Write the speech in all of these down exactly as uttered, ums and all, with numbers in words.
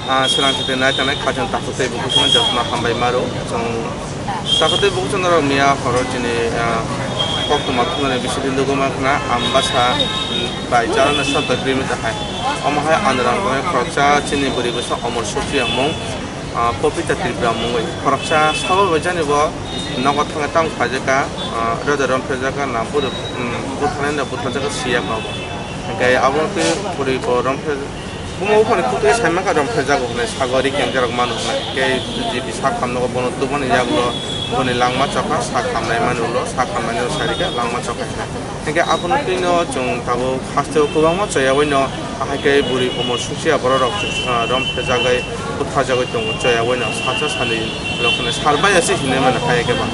Ah, srang site nai tanai kha chwng takhuk tei bukhuk songno jotono hambai maro. Chwng takhuk tei bukhuk songno rok miya horo chini, ah, koktwma thumnani bisingtwi nugwi mankha na Ambasa, mm, bai Charana Sabda Grimita hai. Omo hai Anurang bai khoroksa chini bwrwi bwsa Omor Supriya mung, ah, Popita Tripura mungwi. Khoroksa sabo bai jani bo nogo thangwi tamo khlaijak kha, ah, roda romphejak kha na bwrwi, mm, bwtharnai no bwtharjak kha siya kha bo. Hwnkhe abo twi bwrwi bo romphej-, Buma buphani kutui saimaka romphrejago hwnwi sago ri kengjarok mano hwnwi. Kei G P sak khamnogo bono tubani yagulo boni langma chokha sak khamnai mani ulo sak khamnai ulo sarika langma chokha hwnwi. Hinkhe abono twino chwng tabuk hasteo kwbangma choyaui no ahai khe bwrwi Omor Suchiya bororok, ah, romphejagwi butharjagwi tongo choyaui no salsa sani rok hwnwi sarbaiya se hinwi mano hai khe ba.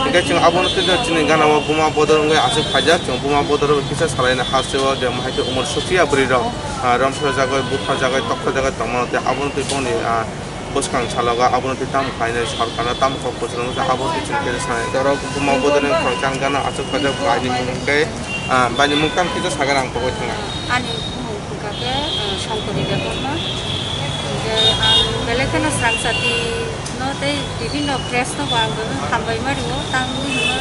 Hinkhe chwng abono twino chini gana o buma bodol wngwi aswk phaijak chwng buma bodol kisa salaina hasteo je hai khe Omor Suchiya bwrwi rok. Ah, romsajagwi, butharjagwi, tokthajagwi tongmano tei abono twi boni, ah, bwskang salogo abono twi tamo khlainai sorkarno tamo kok kwchwrwng wngkha abono twi chwng khe sanai. Norok buma bodolni khoroksa gana achuk pajak baini mung khe, ah, baini mung tamo kisa sagar ang togwi thangna. Ani bumung wngkha khe, ah, Songkori Debbarma. Hwnkhe ang belai kheno Srangsati no tei bibinno press no bo ang belai hambai ma rio. Tangwi hwnma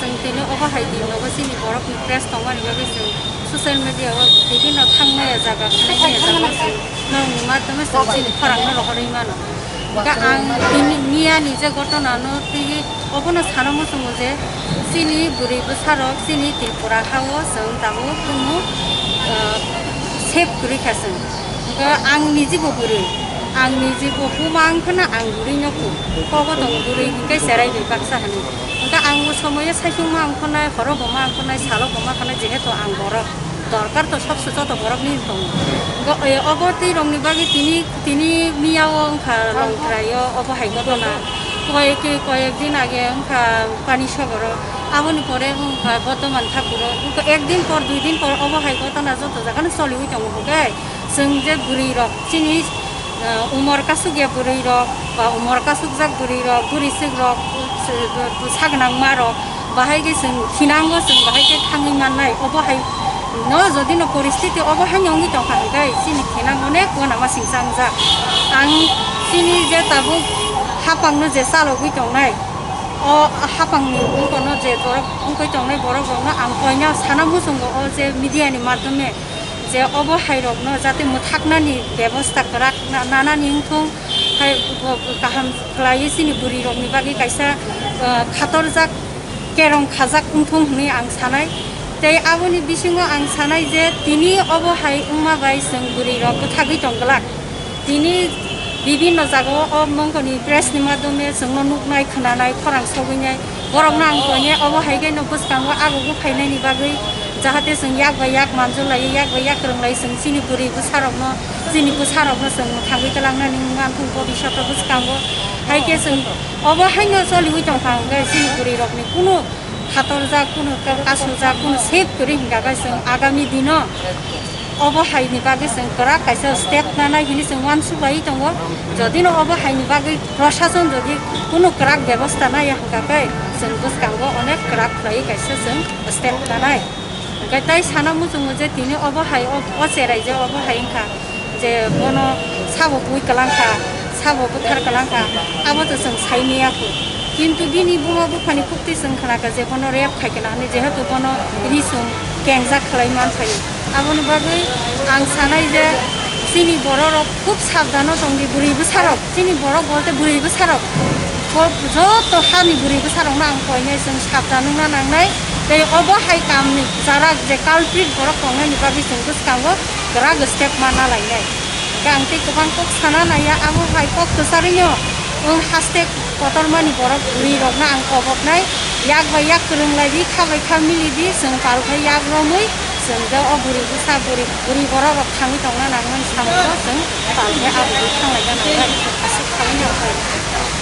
chwng tini obo hai di nogo chini borokni press tongmani bagwi chwng social media o bibinno thangmaya jaga khwlaimaya jaga o chwng norokni madhyome chwng chini khorang no rohorwi mano. Hwnkhe ang tini miyani je ghotona no twiwi obono sana muchungo je chini bwrwi bwsarok chini Tripura ha o chwng tabuk kunu, ah, save kwrwi kha chwng. Hwnkhe ang niji bo bwrwi, ang niji bo buma wngkhwna ang bwrwi no kuk. Kobo tong bwrwi hwnkhe cherai bai baksa hwnwi. Hwnkhe ang o somoyo saichung ma wngkhwnai, horo bo ma wngkhwnai, salo bo ma wngkhwnai, jehetu ang borok. Dorkar to sob se joto borok ni tongo. Hwnkhe, e, obo twi rok ni bagwi tini, tini miya o wngkha Longtrai o obo hai ghotona. Koyek, koyek din age wngkha Panisagor o. Aboni pore wngkha Bordhoman Thakur o. Hwnkhe ek din por, dui din por obo hai ghotona joto jaga no choliwi tongo hwnkhe. Chwng je bwrwi rok chini, eh, umor kasuk ya bwrwi rok ba umor kasuk jak bwrwi rok, bwrwi swk rok, eh, sak nang ma rok, bahai khe chwng thinango, chwng bahai khe thangwi mannai. Obo hai no jodi no poristiti obo hai no wngwi tongkha hwnkhe chini thinang onek uanama singsa wngjak. Ang chini je tabuk hapang no je chalogwi tongnai, o hapang ni bumung no je borok wngwi tongnai borok rok no ang koina sana muchungo o je media ni madhyome. Je obo hai rok no jate mwthaknani bebosta kwrak na-, nanani wngthung, hai bo kaham khlaiwi chini bwrwi rok ni bagwi kaisa, ah, khatorjak kerong khajak wngthung hwnwi ang sanai. Tei aboni bisingo ang sanai je tini obo hai wngma bai chwng bwrwi rok bwthagwi tong glak. Tini bibinno jagao o mongkoni press ni madhyome chwngno nuknai, khwnanai, khorang sogwinai, borokno ang koinai obo hai khe no bwskango ago buphainaini bagwi, jahate chwng yak bai yak manjolai, yak bai yak kwrwnglai, chwng chini bwrwi bwsarokno, chini bwsarokno chwng mwthangwi twlangnani wngma thung bobishoto bwskango. Hai khe chwng obo haino choliwi tongkha hwnkhe chini bwrwi rokni kunu khatorjak, kunu kasujak, kunu save kwrwi hwnkha khe chwng agami dino obo haini bagwi chwng kwrak kaisa step nanai hwnwi chwng uansukbai tongo. Jodi no obo haini bagwi prosason jodi kunu kwrak bebosta naiya hwnkha khe chwng bwskango onek kwrak khlaiwi kaisa chwng step nanai. Hwnkhe tai sana muchungo je tini obo hai o, o cherai je obo hai wngkha. Je bono sabo bui kwlangkha, sabo bwthar kwlangkha, abo to chwng sai maya kho. Kintu bini buma buphani khuktwi chwng khnakha je bono rape khai kana hwnwi, jehetu bono ri chwng kengjak khlai manthai. Aboni bagwi ang sanai je chini bororok khub sabdano tongdi bwrwi bwsarok, chini borok bolte bwrwi bwsarok. Bo joto hani bwrwi bwsarokno ang koinai chwng sabdan wngna nangnai. Tei obo hai kamni jarak je culprit borok tongnaini bagwi chwng bwskango kwrak step manna lainai. Hwnkhe ang tei kwbang kok sana naiya, abo hai kok kwcharwino wng haste kotormani borok bwrwirokno ang koboknai, yak bai yak kwrwng lai di, kha bai kha mili di, chwng pal khe yak romwi, chwng je o bwrwi bwsa, bwrwi, bwrwi borok rok thangwi tongna nangmani samung no chwng pal khe abo bai thanglaina nangnai, aswk khaui no.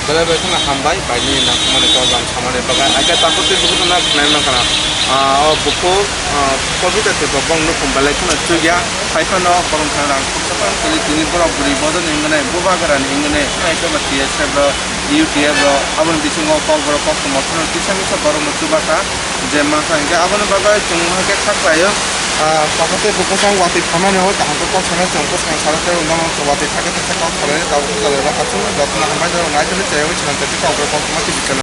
Belai bai kheno hambai, baini nangkukmani kok ang samani bagwi. Hakhe tabuk tei bukhuk no khwnai mankha na. Ah, o bukhuk, ah, Pobita Tripura bong nukhung belai kheno chukya. Hai phano borok thang rang khuksa phano tini, tini borok bwrwi bodol ni wngwi nai, bubagra ni wngwi nai, hai khe ba T S F rok, U T F rok, aboni bisingo Kokborok koktwma phano kisa misa borokno chuba kha, je mankha hinkhe aboni bagwi chwng haikhe kha khlaio. Ah, sakha tei buphang watwi phaimani o kaham khe kok sanai chwng bwskang salo tei ulo watwi thakhe thakhe kok salaio tabuk salai ba achukno jotono hambai jorok naitugwi chaywi swnam tei Kokborok koktwma tiji khe.